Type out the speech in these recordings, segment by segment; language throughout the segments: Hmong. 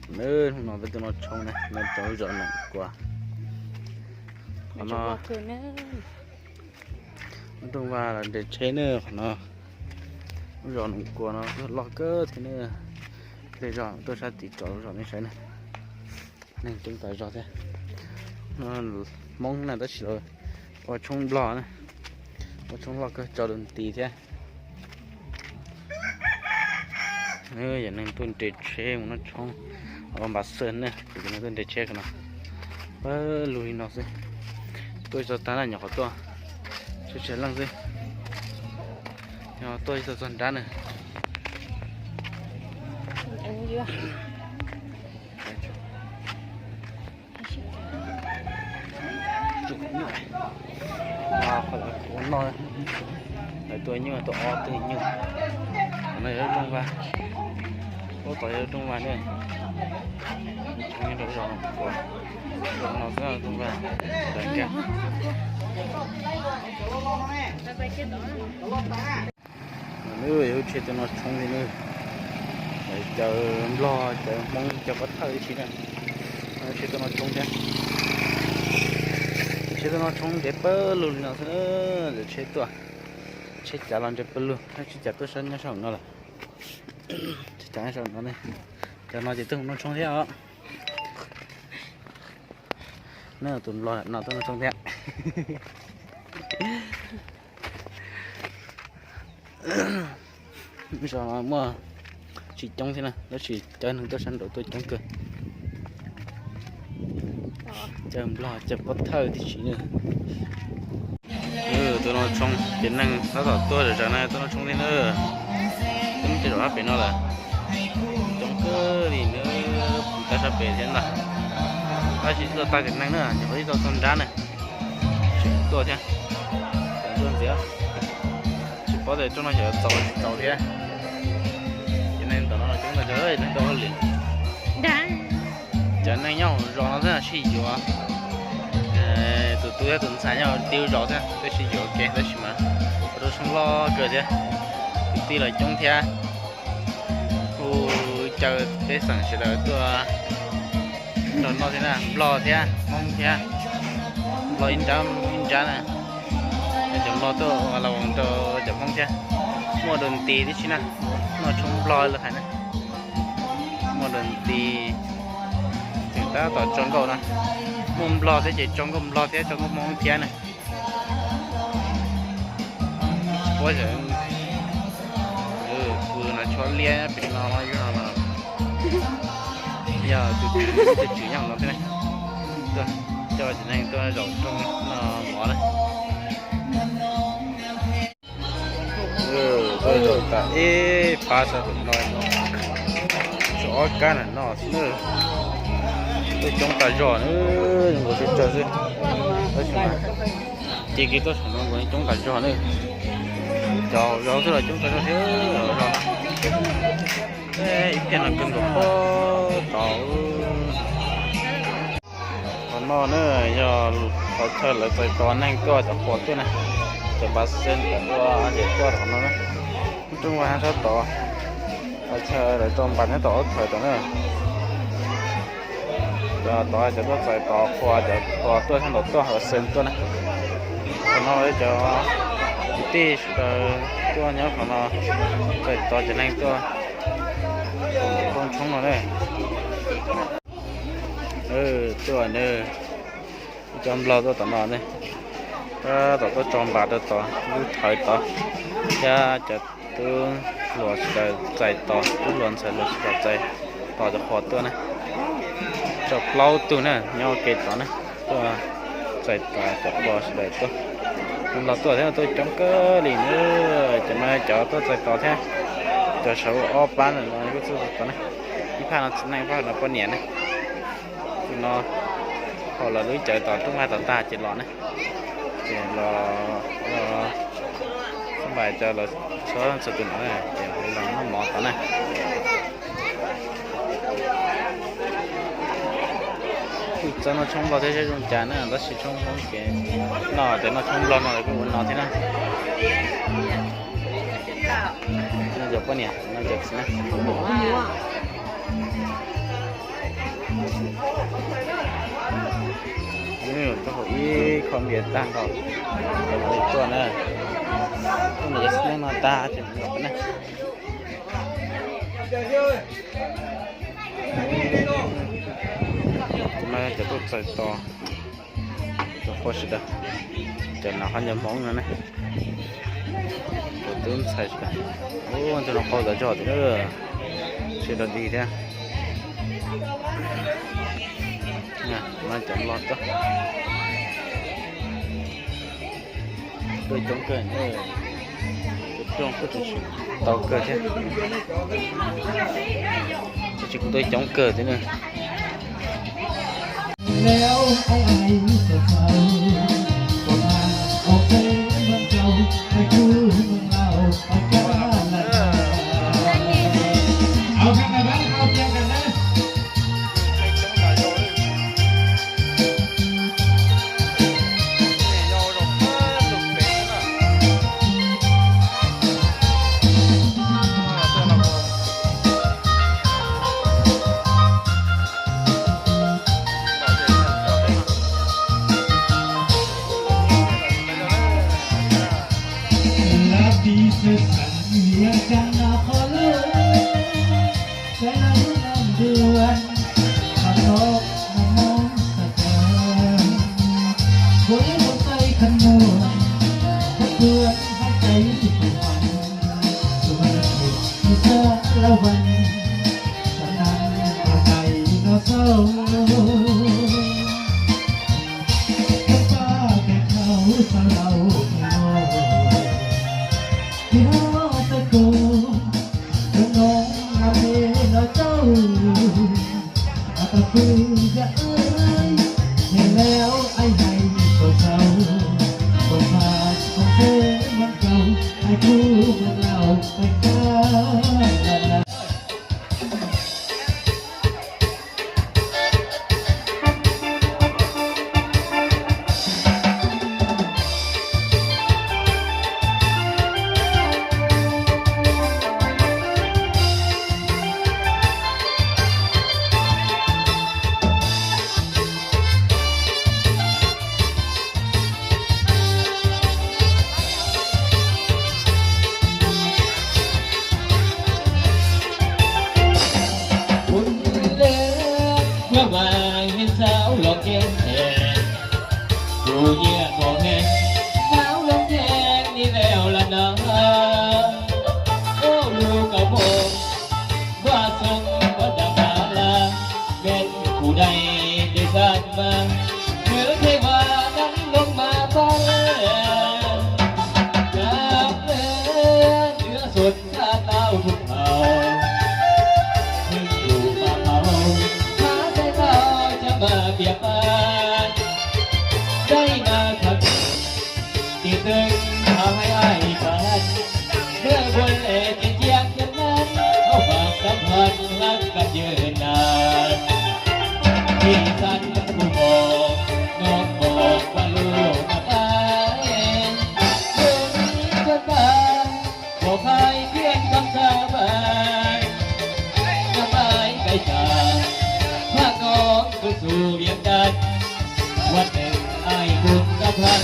Hnub no peb tuaj noj tshoob na, nyob rau lub zos Noom Kua. Qhov no lub rooj vag los nres tsheb na, qhov no lub zos Noom Kua no loj kawg thiab na. Tej zos tuaj sab tid tso lub zos nej saib na, neeg coob tas zog thiab. Hmoob na tab sis los ua tshoob Nplog na, ua tshoob loj kawg tso dua nti thiab. Yog neeg tuaj nres tsheb mus noj tshoob, ua npas xaj na, ces neeg tuaj nres tsheb no pawg lug li no xwb. Tuaj ib txog tag na, nyuam qhuav tuaj tshiab tshiab leej xwb, yog tuaj ib txog txog nrab na. Ua no, lawv tua nyuj, tua ob tug nyuj. Qhov no yog lub rooj vag, lub tod yog lub rooj vag na. Tshoob nyob rau zos Noom Kua, no xwb rooj vag. Lub tsheb tuaj noj tshoob li na, caw Nplog caw Hmoob caw pov thawj tib si na, tsheb tuaj noj tshoob thiab. Tsheb tuaj noj tshoob nres pawg lug li no xwb, tsheb tuaj, tsheb cav los nres pawg lug, tsheb cav tuaj sab nyob saum no lawm. Tsheb cav nyob saum no ne, cov no ces tuaj mus noj tshoob thiab os. Ne tus Nplog no tuaj noj tshoob thiab. Zos no muaj tsis coob thiab na, tab sis caw neeg tuaj sab nraud tuaj coob kawg. Caw Nplog caw pov thawj tib si na. Tuaj noj tshoob ces neeg tab tom tuaj zom zaws na, tuaj noj tshoob thiab na. Twb muaj tej zaum sab pem no lawm, coob kawg li na, puv tab sab pem thiab ntag. Tab sis tuaj tag ces neeg na, nyuam qhuav ib txog txog nrab na, tseem tuaj thiab, tseem tuaj ntxiv. Tsis paub tias rooj no xyov txaus tsis txaus thiab. Ces neeg ntawm no coob tas zog, neeg tau hauj lwm. Cov neeg nyob hauv zos no xwb sib yuav, tus tub thiab tus ntxhais nyob hauv tib lub zos thiab, twb sib yuav ua ke tab sis mas ua rau tshoob loj kawg thiab, kwv tij los coob thiab. Kuj caw peb xeem sawv daws tuaj nrog noj thiab na, Nplog thiab Hmoob thiab, Nplog ib nrab Hmoob ib nrab na. Cov Nplog tuaj ua las voos rau cov Hmoob thiab. Muaj dua nti tib si na, noj tshoob Nplog lawv hais na. Muaj dua nti, tseem tab tom tso nkauj na. Muaj Nplog thiab ces tso nkauj Nplog thiab tso nkauj Hmoob thiab na. Puab, kuv no tshuav liab pem no yog no, yog tus tswv nyob no thiab ne. Tuaj coj tsev neeg tuaj zaum rooj no mov na. Tuaj zaum tas ib pab sab tom no, tshuav ob kab na no xwb na. Tuaj coob tas zog na, zoo nkaus tsawg tsawg xwb. Tab sis mas cia kiag tuaj saum no nkaus coob tas zog na. Cov hauv zos xwb los coob tas zog thiab hauv zos no. Ib pliag no kawg nkaus pob tod. Qhov no na yog qhov chaw lawv txais tos neeg tuaj, cov qhuas tuaj na, cov npas xees cov ua ces tuaj qhov no na. Rooj vag sab tod, qhov chaw lawv rau npas nyob tom ob khaws tod na. Cov tod cov tuaj txais tos qhuas, cov tos tuaj sab nraud tuaj, npas xees tuaj na. Qhov no cov kwv tij sawv daws tuaj nyob qhov no txais tos cov neeg tuaj poob tshoob no na. Tuaj na, cov Nplog tuaj tom no ne, tab tom tuaj tso npas rau tod lub thawv tod, thiab cov tub hluas sawv daws txais tos, tub hluas ntxhais hluas sawv daws txais tos cov qhuas tuaj na. Tsawg plaub tug na nyob ua ke tod na, tuaj txais tos cov qhuas sawv daws tuaj. Nplog tuaj thiab tuaj coob kawg li na, cov no cov tuaj txais tos thiab, cov sawv ua ob pab ntawm no kuj tuaj txais tos na. Ib phab no txiv neej, ib phab no poj niam na. Tus no thaum lawv lub cawv tom rooj vag tom tag ces los na, ces los, xab npais cov los txhua txhua tus no na, ces los noj mov tod na. Kuj txawj noj tshoob Nplog thiab seb zoo cas na, tab sis tshoob Hmoob ces noj tias noj tshoob Nplog no lawv kuj ua no thiab na. No cov poj niam, no cov txiv neej. Ib qho npias tag nrho, tuaj na, tuaj mus cov xib neeb no tag ces mus na. Cov no cov tuaj txais tos, cov qhua sawv daws, cov no qhov ncauj hmoob no ne, cov tub ntxhais sawv daws. Ub, tus no qau tas zog tiag, sib rau dig thiab. Cov no cov loj tuaj, tuaj coob kawg, cov rooj kuj tsis tau kawg thiab, tab sis kuj tuaj coob kawg thiab na. Kuv nyiam koj heev, sawv los nyeem ni leo la na. Ua lug koj moog, npaj xoo npaj dag npaj la, mej kuv dai dej xav mas, nwg thej vas dlaab loog mas pab, kab le ntsia xua txhaj tau tug thaus, nwg tus mas paub, hab saib tau cov mas piam pab, dai mas khav, tis twg hab hais ai pab, nwg npuaj le kev cia khav nab, hab vaam xab phaj hab kab yawg nas, tis xav kuv moog, nov moog ua lug mas pab, yog ib koj tag, pom phais kheej koj txhaj mas, koj mas kais tas, phaj nov kws xu viam tas, ua neeg ai kug kab phaj,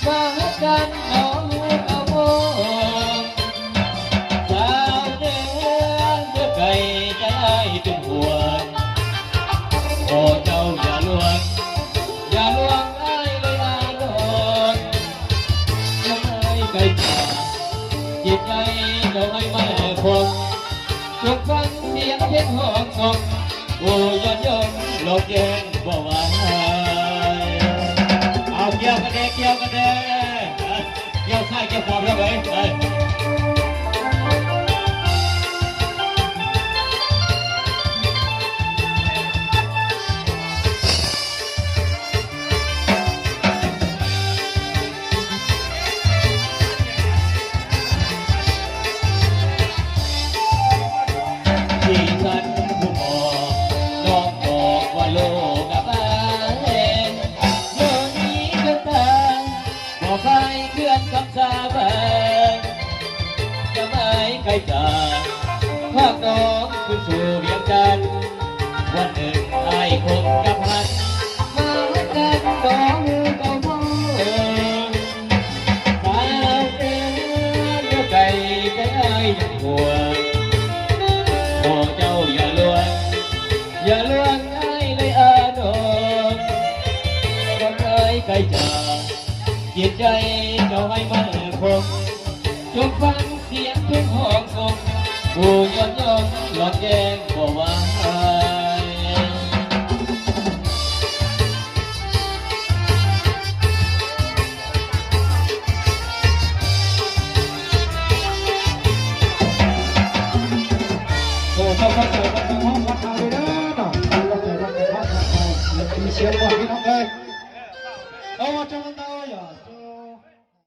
mas hab tas nov lug koj moog, xav le ntawm kais tas ai pes huam, hos cau yam luag, yam luag ai le yam luag, koj mas kais tas, tis cai rau ai mas le pog, tug faab siab peb hov txog, kuv yog nyob lug yeej npaum vas. Au, kiag koj deb, kiag koj deb, kiag txhaj kiag pog rau. Tis xav kuv moog, nov moog ua lug kab phaj, yog ib koj tag, pom phais kheej koj txhaj mas, koj mas kais tas, phaj nov kws xu viam tas, ua neeg ai kug kab phaj, mas hab tas nov Ua rau yawg luag, yawg luag nqaij le a no, koj nqaij kaij cas, cia caij rau haib mab khoo, coob faab xiab coob hom koo, kuv nyob nyob los nkeeg kuas vaj.